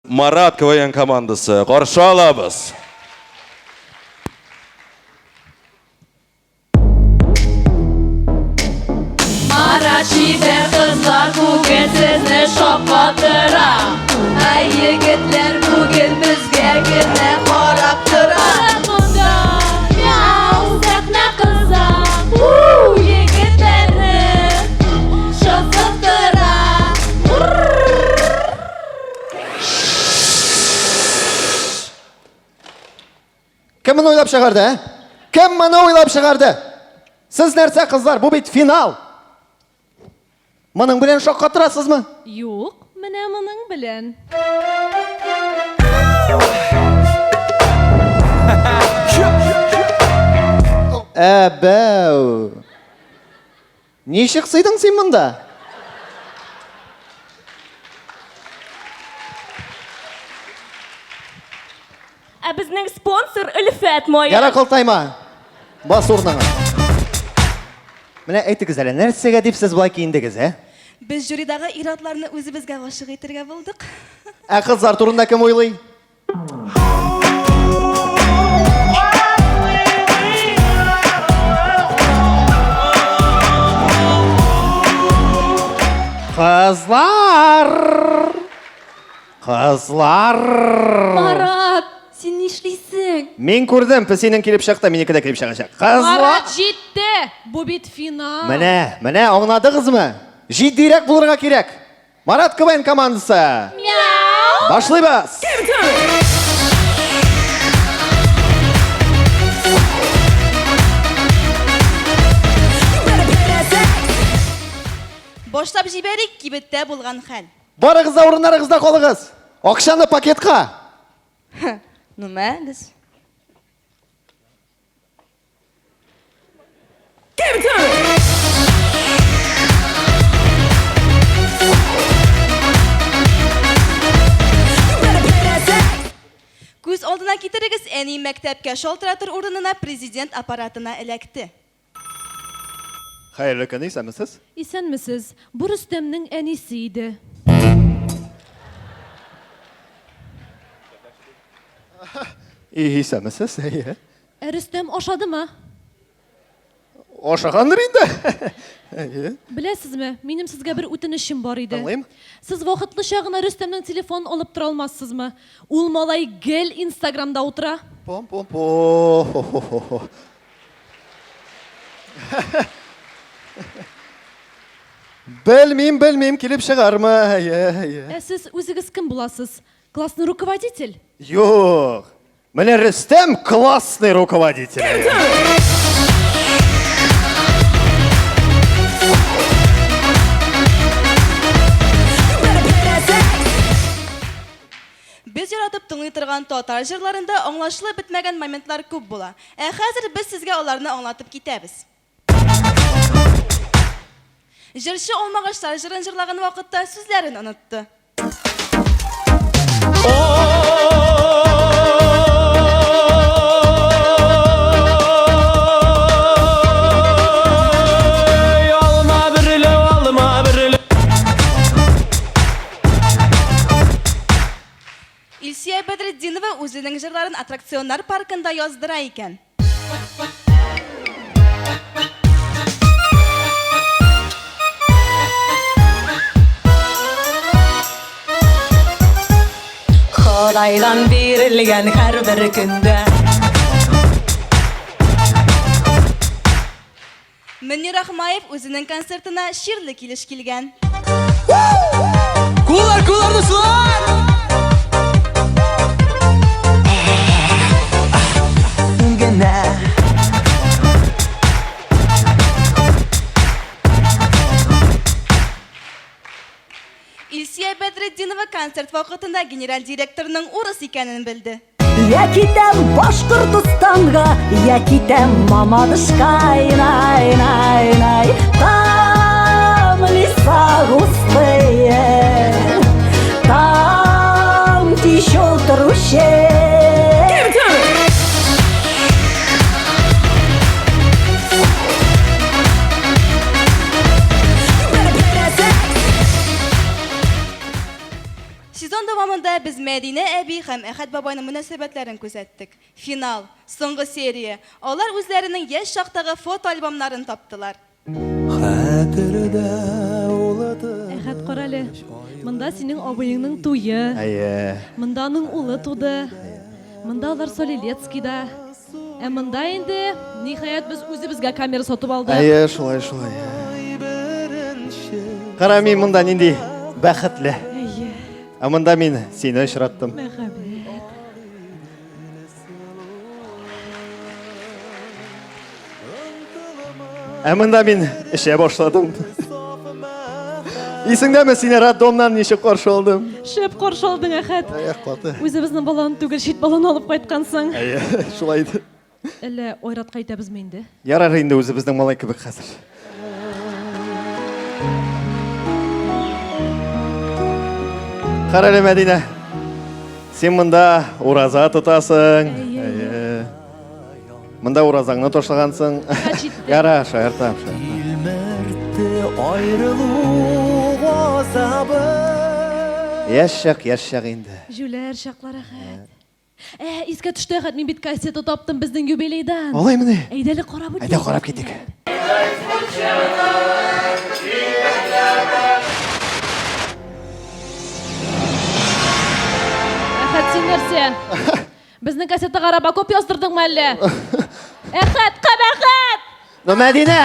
Марат КВН командасы. Каршы алабыз. Марат чибәр кызлар бүген сезне шаккатыра. Ә егетләр бүген безгә генә карап тора. Монда мяу, сәхнә кыза. У, егетләрне шаккатыра. Кем моны уйлап чыгарды, ә? Кем моны уйлап чыгарды? Сез нәрсә, кызлар, бу бит финал. Моның белән шаккатырасызмы? Юк, менә моның белән. Әбәү. Ничек сыйдың син монда? Ә безнең спонсор Өлфәт мае. Яра кылтайма. Бас урыныңа. Менә әйтегез әле, нәрсәгә дип сез болай киендегез, ә? Без жюридагы ир-атларны үзебезгә гашыйк итәргә булдык. Ә кызлар турында кем уйлый? Кызлар! Кызлар! Марат, син нишлисең? Мин күрдем, песинең килеп чыкты, минеке дә килеп чыгачак. Кызлар! Марат җитте! Бу бит финал. Менә, менә аңладыгызмы? Җитдирәк булырга кирәк. Марат КВН командасы. Мяу! Башлыйбыз! Башлап җибәрик кибеттә булган хәл. Барыгыз да урыннарыгызда калыгыз. Акчаны пакетка. Ну, мәгез. Күз алдына китерегез, әни мәктәпкә шалтыратыр урынына президент аппаратына эләкте. Хәерле көн, исәнмесез? Исәнмесез. Бу Рөстәмнең әнисе иде. Исәнмесез, әйе. Ә Рөстәм ашадымы? Ашагандыр инде. Әйе. Беләсезме, минем сезгә бер үтенечем бар иде. Тыңлыйм. Сез вакытлыча гына Рөстәмнең телефонын алып тора алмассызмы? Ул малай гел Инстаграмда утыра. Пом-пом-по. Белмим, белмим, килеп чыгармы? Әйе, әйе. Ә сез үзегез кем буласыз? Классный руководитель? Юк. Менә Рөстәм классный руководитель. Без яратып тыңлый торган татар җырларында аңлашылып бетмәгән моментлар күп була. Ә хәзер без сезгә аларны аңлатып китәбез. Җырчы Алмагачлар җырын җырлаган вакытта сүзләрен онытты. Илсөя Бәдретдинова үзенең җырларын аттракционнар паркында яздыра икән. Ходайдан бирелгән һәрбер көндә. Мөнир Ахмаев үзенең концертына чирле килеш килгән. Куллар, куллар, дуслар! Генә. Илсөя Бәдретдинова концерт вакытында генераль директорның урыс икәнен белде. Я китәм Башкортостанга, я китәм Мамадышка, най, най, най. Там леса густые, там течет ручей. Сезон дәвамында без Мәдинә әби һәм Әхәт бабайның мөнәсәбәтләрен күзәттек. Финал, соңгы серия. Алар үзләренең яшь чактагы фотоальбомнарын таптылар. Хәтердә улы Әхәт, карале. Монда синең абыеңның туе. Әйе. Монда аның улы туды. Монда алар Солилецкийда. Ә монда инде, ниһаять, без үзебезгә камера сатып алдык. Әйе, шулай, шулай. Кара, мин монда нинди бәхетле. Әйе. Ә монда мин сине очраттым. Мәхәббәт. Ә монда мин эчә башладым. Исеңдәме, сине роддомнан ничек каршы алдым? Шәп каршы алдың, Әхәт. Аяк каты. Үзебезнең баланы түгел, чит баланы алып кайткансың. Әйе, шулай иде. Әллә Айратка әйтәбезме инде? Ярар инде үзебезнең малай кебек хәзер. Карале, Мәдинә. Син монда ураза тотасың. Әйе. Монда уразаңны ташлагансың. Яра, шаяртам, шаяртам. Тилмертте аерылу газабы. Яшь чак, яшь чак инде. Җүләр чаклар, Әхәт. Ә, искә төште, Әхәт, мин бит кассета таптым безнең юбилейдан. Алаймыни? Әйдә әле карап үтик. Әйдә карап китик. Әхәт, син нәрсә? Безнең кассетага Робокоп яздырдыңмы әллә? Әхәт, кабахәт! Ну, Мәдинә!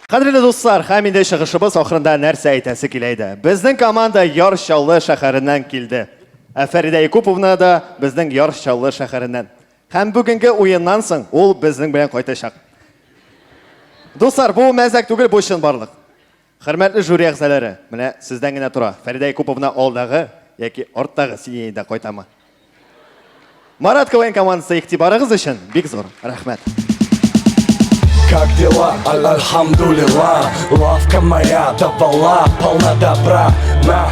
Кадерле дуслар, һәм инде чыгышыбыз ахырында нәрсә әйтәсе килә иде. Безнең команда Яр Чаллы шәһәреннән килде. Ә Фәридә Якуповна да безнең Яр Чаллы шәһәреннән. Һәм бүгенге уеннан соң ул безнең белән кайтачак. Дуслар, бу мәзәк түгел, бу чынбарлык. Хөрмәтле жюри әгъзалары, менә сездән генә тора. Фәридә Якуповна алдагы яки арттагы сиденьедә кайтамы? Марат КВН командасы игътибарыгыз өчен бик зур рәхмәт. Как дела? Альхамдулилла Лавка моя давала полна добра На